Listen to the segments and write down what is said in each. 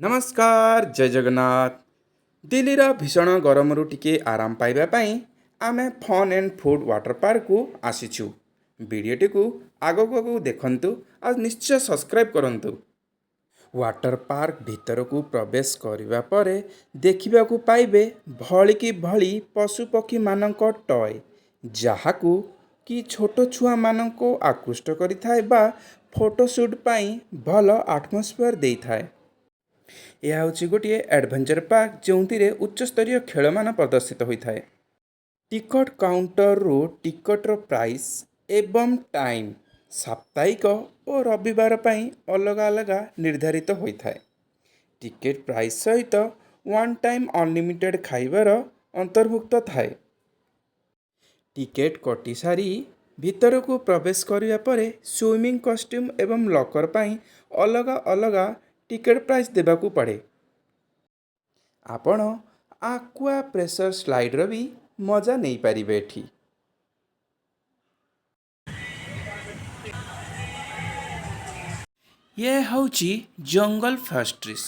ନମସ୍କାର, ଜୟ ଜଗନ୍ନାଥ। ଦିଲ୍ଲୀର ଭୀଷଣ ଗରମରୁ ଟିକେ ଆରାମ ପାଇବା ପାଇଁ ଆମେ ଫନ୍ ଆଣ୍ଡ ଫୁଡ଼୍ ୱାଟର ପାର୍କକୁ ଆସିଛୁ। ଭିଡ଼ିଓଟିକୁ ଆଗକୁ ଆଗକୁ ଦେଖନ୍ତୁ ଆଉ ନିଶ୍ଚୟ ସବସ୍କ୍ରାଇବ୍ କରନ୍ତୁ। ୱାଟର ପାର୍କ ଭିତରକୁ ପ୍ରବେଶ କରିବା ପରେ ଦେଖିବାକୁ ପାଇବେ ଭଳିକି ଭଳି ପଶୁପକ୍ଷୀମାନଙ୍କ ଟୟ, ଯାହାକୁ କି ଛୋଟ ଛୁଆମାନଙ୍କୁ ଆକୃଷ୍ଟ କରିଥାଏ ବା ଫଟୋସୁଟ୍ ପାଇଁ ଭଲ ଆଟମୋସ୍ଫିୟର ଦେଇଥାଏ। ଏହା ହେଉଛି ଗୋଟିଏ ଆଡ଼ଭେଞ୍ଚର ପାର୍କ, ଯେଉଁଥିରେ ଉଚ୍ଚସ୍ତରୀୟ ଖେଳମାନ ପ୍ରଦର୍ଶିତ ହୋଇଥାଏ। ଟିକଟ କାଉଣ୍ଟରରୁ ଟିକଟର ପ୍ରାଇସ୍ ଏବଂ ଟାଇମ୍ ସାପ୍ତାହିକ ଓ ରବିବାର ପାଇଁ ଅଲଗା ଅଲଗା ନିର୍ଦ୍ଧାରିତ ହୋଇଥାଏ। ଟିକେଟ୍ ପ୍ରାଇସ୍ ସହିତ ୱାନ୍ ଟାଇମ୍ ଅନଲିମିଟେଡ଼ ଖାଇବାର ଅନ୍ତର୍ଭୁକ୍ତ ଥାଏ। ଟିକେଟ୍ କଟି ସାରି ଭିତରକୁ ପ୍ରବେଶ କରିବା ପରେ ସୁଇମିଂ କଷ୍ଟ୍ୟୁମ୍ ଏବଂ ଲକର୍ ପାଇଁ ଅଲଗା ଅଲଗା ଟିକେଟ୍ ପ୍ରାଇସ୍ ଦେବାକୁ ପଡ଼େ। ଆପଣ ଆକ୍ୱା ପ୍ରେସର ସ୍ଲାଇଡ଼ର ବି ମଜା ନେଇପାରିବେ ଏଠି। ଇଏ ହେଉଛି ଜଙ୍ଗଲ ଫାଷ୍ଟ୍ରିସ୍,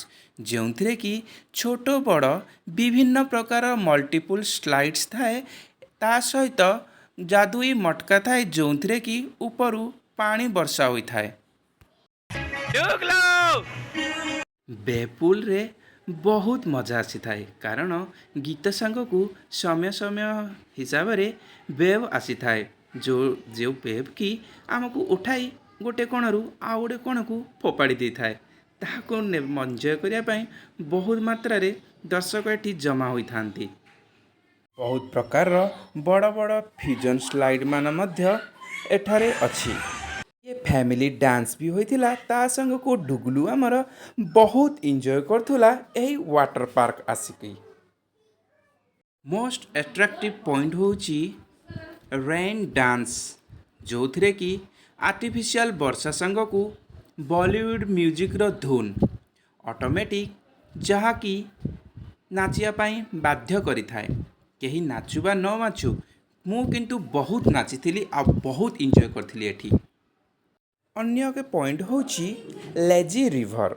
ଯେଉଁଥିରେ କି ଛୋଟ ବଡ଼ ବିଭିନ୍ନ ପ୍ରକାର ମଲ୍ଟିପୁଲ୍ ସ୍ଲାଇଡ୍ସ ଥାଏ। ତା ସହିତ ଯାଦୁଇ ମଟକା ଥାଏ, ଯେଉଁଥିରେ କି ଉପରୁ ପାଣି ବର୍ଷା ହୋଇଥାଏ। ୱେଭ୍ ପୁଲରେ ବହୁତ ମଜା ଆସିଥାଏ, କାରଣ ଗୀତ ସାଙ୍ଗକୁ ସମୟ ସମୟ ହିସାବରେ ୱେଭ୍ ଆସିଥାଏ, ଯେଉଁ ଯେଉଁ ୱେଭ୍ କି ଆମକୁ ଉଠାଇ ଗୋଟେ କୋଣରୁ ଆଉ ଗୋଟେ କୋଣକୁ ଫୋପାଡ଼ି ଦେଇଥାଏ। ତାହାକୁ ଏନ୍ଜୟ କରିବା ପାଇଁ ବହୁତ ମାତ୍ରାରେ ଦର୍ଶକ ଏଠି ଜମା ହୋଇଥାନ୍ତି। ବହୁତ ପ୍ରକାରର ବଡ଼ ବଡ଼ ଫ୍ୟୁଜନ୍ ସ୍ଲାଇଡ୍ ମାନ ମଧ୍ୟ ଏଠାରେ ଅଛି। ଏ ଫ୍ୟାମିଲି ଡ୍ୟାନ୍ସ ବି ହୋଇଥିଲା। ତା ସାଙ୍ଗକୁ ଡୁଗୁଲୁ ଆମର ବହୁତ ଏନ୍ଜୟ କରୁଥିଲା ଏହି ୱାଟର ପାର୍କ ଆସିକି। ମୋଷ୍ଟ ଆଟ୍ରାକ୍ଟିଭ୍ ପଏଣ୍ଟ ହେଉଛି ରେନ୍ ଡାନ୍ସ, ଯେଉଁଥିରେ କି ଆର୍ଟିଫିସିଆଲ ବର୍ଷା ସାଙ୍ଗକୁ ବଲିଉଡ଼ ମ୍ୟୁଜିକ୍ର ଧୁନ୍ ଅଟୋମେଟିକ୍, ଯାହାକି ନାଚିବା ପାଇଁ ବାଧ୍ୟ କରିଥାଏ। କେହି ନାଚୁ ବା ନ ନାଚୁ, ମୁଁ କିନ୍ତୁ ବହୁତ ନାଚିଥିଲି ଆଉ ବହୁତ ଏନ୍ଜୟ କରିଥିଲି ଏଠି। ଅନ୍ୟ ଏକ ପଏଣ୍ଟ ହେଉଛି ଲେଜି ରିଭର,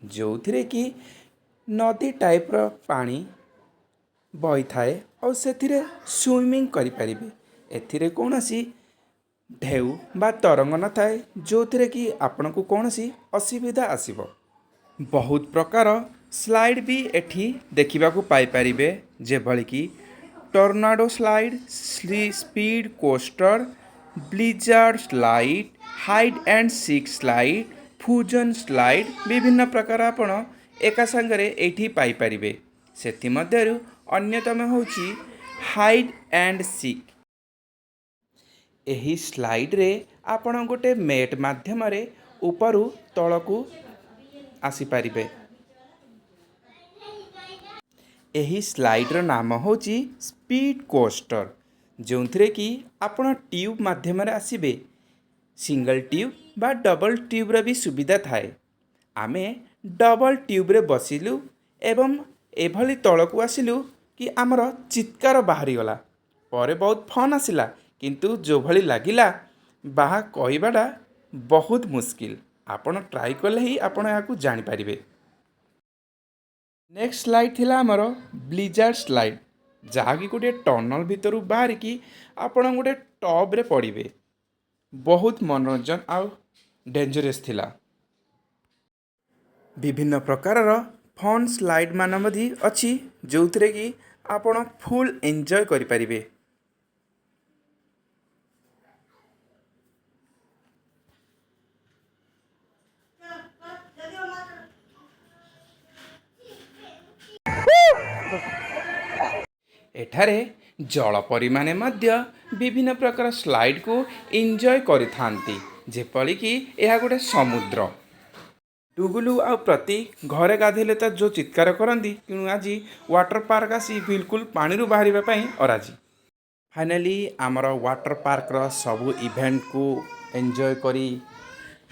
ଯେଉଁଥିରେ କି ନଦୀ ଟାଇପ୍ର ପାଣି ବହିଥାଏ ଆଉ ସେଥିରେ ସୁଇମିଂ କରିପାରିବେ। ଏଥିରେ କୌଣସି ଢେଉ ବା ତରଙ୍ଗ ନଥାଏ, ଯେଉଁଥିରେ କି ଆପଣଙ୍କୁ କୌଣସି ଅସୁବିଧା ଆସିବ। ବହୁତ ପ୍ରକାର ସ୍ଲାଇଡ୍ ବି ଏଠି ଦେଖିବାକୁ ପାଇପାରିବେ, ଯେଭଳିକି tornado slide, speed coaster, blizzard slide, hide and seek slide, fusion slide। ବିଭିନ୍ନ ପ୍ରକାର ଆପଣ ଏକା ସାଙ୍ଗରେ ଏଇଠି ପାଇପାରିବେ। ସେଥିମଧ୍ୟରୁ ଅନ୍ୟତମ ହେଉଛି ହାଇଡ୍ ଆଣ୍ଡ ସିକ୍। ଏହି ସ୍ଲାଇଡ଼ରେ ଆପଣ ଗୋଟେ ମେଟ୍ ମାଧ୍ୟମରେ ଉପରୁ ତଳକୁ ଆସିପାରିବେ। ଏହି ସ୍ଲାଇଡ଼ର ନାମ ହେଉଛି ସ୍ପିଡ୍ କୋଷ୍ଟର, ଯେଉଁଥିରେ କି ଆପଣ ଟ୍ୟୁବ୍ ମାଧ୍ୟମରେ ଆସିବେ। ସିଙ୍ଗଲ ଟ୍ୟୁବ୍ ବା ଡବଲ୍ ଟ୍ୟୁବ୍ର ବି ସୁବିଧା ଥାଏ। ଆମେ ଡବଲ୍ ଟ୍ୟୁବ୍ରେ ବସିଲୁ ଏବଂ ଏଭଳି ତଳକୁ ଆସିଲୁ କି ଆମର ଚିତ୍କାର ବାହାରିଗଲା। ପରେ ବହୁତ ଫନ୍ ଆସିଲା, କିନ୍ତୁ ଯେଉଁଭଳି ଲାଗିଲା ବାହା କହିବାଟା ବହୁତ ମୁସ୍କିଲ। ଆପଣ ଟ୍ରାଏ କଲେ ହିଁ ଆପଣ ଏହାକୁ ଜାଣିପାରିବେ। ନେକ୍ସଟ ସ୍ଲାଇଡ୍ ଥିଲା ଆମର ବ୍ଲିଜାର୍ଡ଼ ସ୍ଲାଇଡ୍, ଯାହାକି ଗୋଟିଏ ଟନଲ୍ ଭିତରୁ ବାହାରିକି ଆପଣ ଗୋଟେ ଟବ୍ରେ ପଡ଼ିବେ। ବହୁତ ମନୋରଞ୍ଜନ ଆଉ ଡେଞ୍ଜରସ୍ ଥିଲା। ବିଭିନ୍ନ ପ୍ରକାରର ଫନ୍ ସ୍ଲାଇଡ୍ ମାନ ମଧ୍ୟ ଅଛି, ଯେଉଁଥିରେ କି ଆପଣ ଫୁଲ୍ ଏନ୍ଜୟ କରିପାରିବେ। ଏଠାରେ ଜଳପରୀମାନେ ମଧ୍ୟ ବିଭିନ୍ନ ପ୍ରକାର ସ୍ଲାଇଡ୍କୁ ଏନ୍ଜୟ କରିଥାନ୍ତି, ଯେପରିକି ଏହା ଗୋଟେ ସମୁଦ୍ର। ଡୁଗୁଲୁ ଆଉ ପ୍ରତି ଘରେ ଗାଧୋଇଲେ ତ ଯେଉଁ ଚିତ୍କାର କରନ୍ତି, ତେଣୁ ଆଜି ୱାଟର ପାର୍କ ଆସି ବିଲକୁଲ ପାଣିରୁ ବାହାରିବା ପାଇଁ ଅରାଜି। ଫାଇନାଲି ଆମର ୱାଟର ପାର୍କର ସବୁ ଇଭେଣ୍ଟକୁ ଏନ୍ଜୟ କରି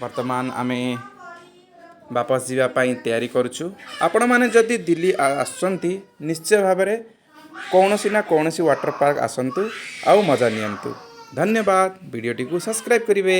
ବର୍ତ୍ତମାନ ଆମେ ବାପସ ଯିବା ପାଇଁ ତିଆରି କରୁଛୁ। ଆପଣମାନେ ଯଦି ଦିଲ୍ଲୀ ଆସୁଛନ୍ତି, ନିଶ୍ଚୟ ଭାବରେ କୌଣସି ନା କୌଣସି ୱାଟର ପାର୍କ ଆସନ୍ତୁ ଆଉ ମଜା ନିଅନ୍ତୁ। ଧନ୍ୟବାଦ। ଭିଡ଼ିଓଟିକୁ ସବସ୍କ୍ରାଇବ୍ କରିବେ।